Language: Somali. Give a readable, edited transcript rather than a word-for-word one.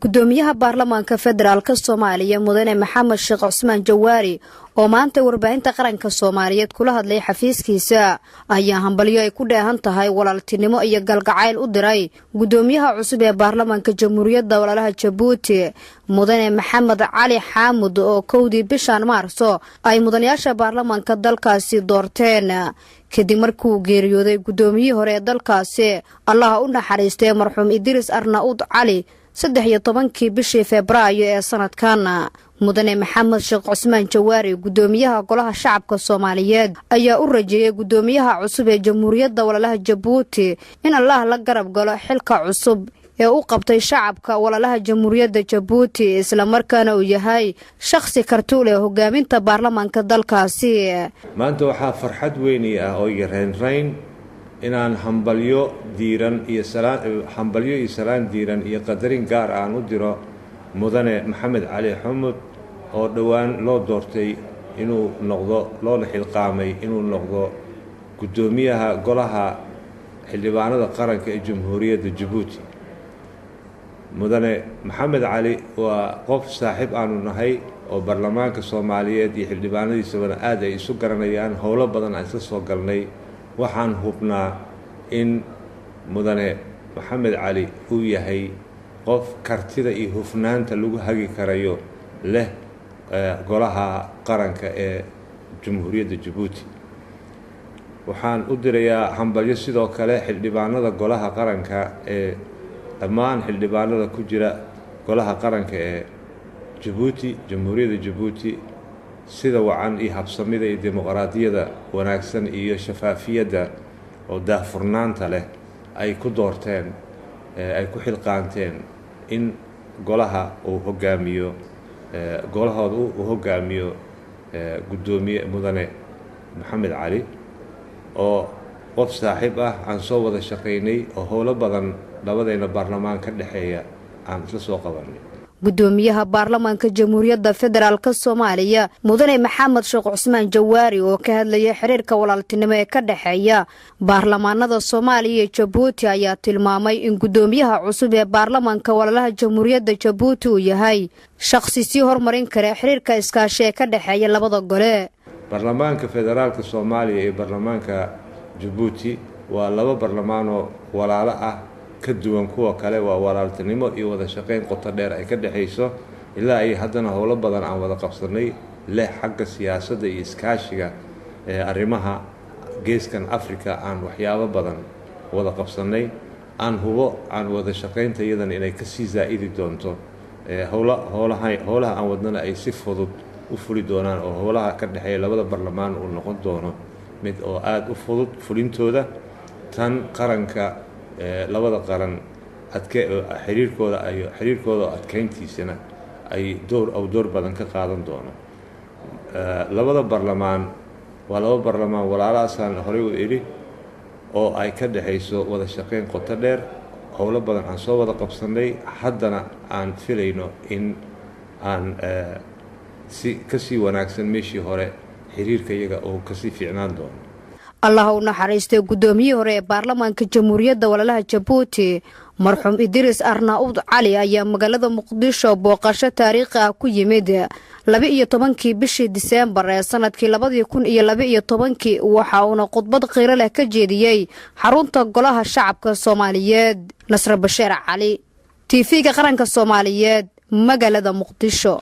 Gudoomiyaha Baarlamaanka Federaalka Soomaaliya, Mudane Maxamed Sheekh Cusmaan Jawaari, oo maanta warbaahinta qaranka Soomaaliyeed kula hadlay xafiiskiisa, ayaa hambalyo ay ku dheehan tahay walaaltinimo iyo galgacayl u diray gudoomiyaha cusub ee baarlamaanka Jamhuuriyadda Walaalaha Jabuuti, Mudane Maxamed Cali Xaamud, oo 1dii bishan Maarso ay mudanayaasha baarlamaanka dalkaasi doorteen, kadib markuu geeriyooday gudoomiyihii hore ee dalkaasi, Allaha u naxariistay, marxuum Idriis Arnauud Cali, 13kii bishii Febraayo ee sanadkan. Mudane Maxamed Sheekh Cusmaan Jawaari, gudoomiyaha Golaha Shacabka Soomaaliyeed, ayaa u rajeeyey gudoomiyaha cusub ee Jamhuuriyadda Walaalaha Jabuuti in Allah la garab galo xilka cusub ee u qabtay shacabka walaalaha Jamhuuriyadda Jabuuti, islamarkaana uu yahay shakhsi karti u leh hogaaminta baarlamaanka dalkaasi. Maanta waxaa farxad weyni ah oo iyo reynreyn inaan hambalyo diiran iyo hambalyo iyo salaan diiran iyo qadarin gaar aan u diro Mudane Maxamed Cali Xumud, oo dhowaan loo doortay inuu noqdo, loona xilqaamay inuu noqdo guddoomiyaha Golaha Xildhibaanada Qaranka ee Jamhuuriyadda Jabuuti. Mudane Maxamed Cali waa qof saaxiib aanu nahay oo baarlamaanka Soomaaliyeed iyo xildhibaanadiisabana aad ay isu garanayaan, howlo badan aan isla soo galnay. Waxaan hubnaa in Mudane Maxamed Cali uu yahay qof kartida iyo hufnaanta lagu hagi karayo leh Golaha Qaranka ee Jamhuuriyadda Jabuuti. Waxaan u dirayaa hambalyo sidoo kale xildhibaanada Golaha Qaranka ee dhammaan xildhibaanada ku jira Golaha Qaranka ee Jabuuti, Jamhuuriyadda Jabuuti, sida wacan iyo habsamida iyo dimuqraadiyada wanaagsan iyo shafaafiyadda oo daahfurnaanta leh ay ku doorteen, ay ku xilqaanteen in golaha uu hogaamiyo, golahooda uu hogaamiyo guddoomiye Mudane Maxamed Cali, oo qof saaxiib ah aan soo wada shaqaynay oo howlo badan labadayna baarlamaan ka dhexeeya aan isla soo qabanay. Gudoomiyaha baarlamaanka Jamhuuriyadda Federaalk Soomaaliya, Mudane Maxamed Sheekh Cusmaan Jawaari, oo ka hadlayay xiriirka walaaltinimo ee ka dhexeeya baarlamaanada Soomaaliya iyo Jabuuti, ayaa tilmaamay in gudoomiyaha cusub ee baarlamaanka walaalaha Jamhuuriyadda Jabuuti uu yahay shakhsi sii horumarin kara xiriirka iskaashi ee ka dhexeeya labada gole. Baarlamaanka Federaalka Soomaaliya iyo baarlamaanka Jabuuti waa laba baarlamaanoo walaalo ah, ka duwan kuwa kale. Waa walaaltinimo iyo wada shaqayn qoto dheer ay ka dhexayso, ilaa ay haddana howlo badan aan wada qabsanay leh xagga siyaasadda iyo iskaashiga ee arrimaha geeskan Africa aan waxyaabo badan wada qabsanay. Aan hubo aan wada shaqaynta iyadana inay kasii zaa'idi doonto, howla howlaha howlaha aan wadnana ay si fudud u fuli doonaan, oo howlaha ka dhexeeya labada barlamaan uu noqon doono mid oo aada u fudud fulintooda, tan qaranka labada qaran adke xiriirkooda ay xiriirkooda adkeyntiisana ay door aw door badan ka qaadan doono. Labada barlamaan waa laba barlamaan walaalahaasaan horey u idhi, oo ay ka dhexayso wada shaqayn qoto dheer, howlo badan aan soo wada qabsanay, haddana aan filayno in aan si kasii wanaagsan meeshii hore xiriirka iyaga uu kasii fiicnaan doono. Allah u naxariistay guddoomiyihii hore ee baarlamaanka Jamhuuriyadda Walaalaha Jabuuti, marxuum Idriis Arnauud Cali, ayaa magaalada Muqdisho booqasho taariikhi ah ku yimid 12kii bishii Diseembar ee sanadkii 2012kii, waxa uuna khudbad qiiro leh ka jeediyey xarunta Golaha Shacabka Soomaaliyeed. Nasre Basheer Cali, TV-ga Qaranka Soomaaliyeed, magaalada Muqdisho.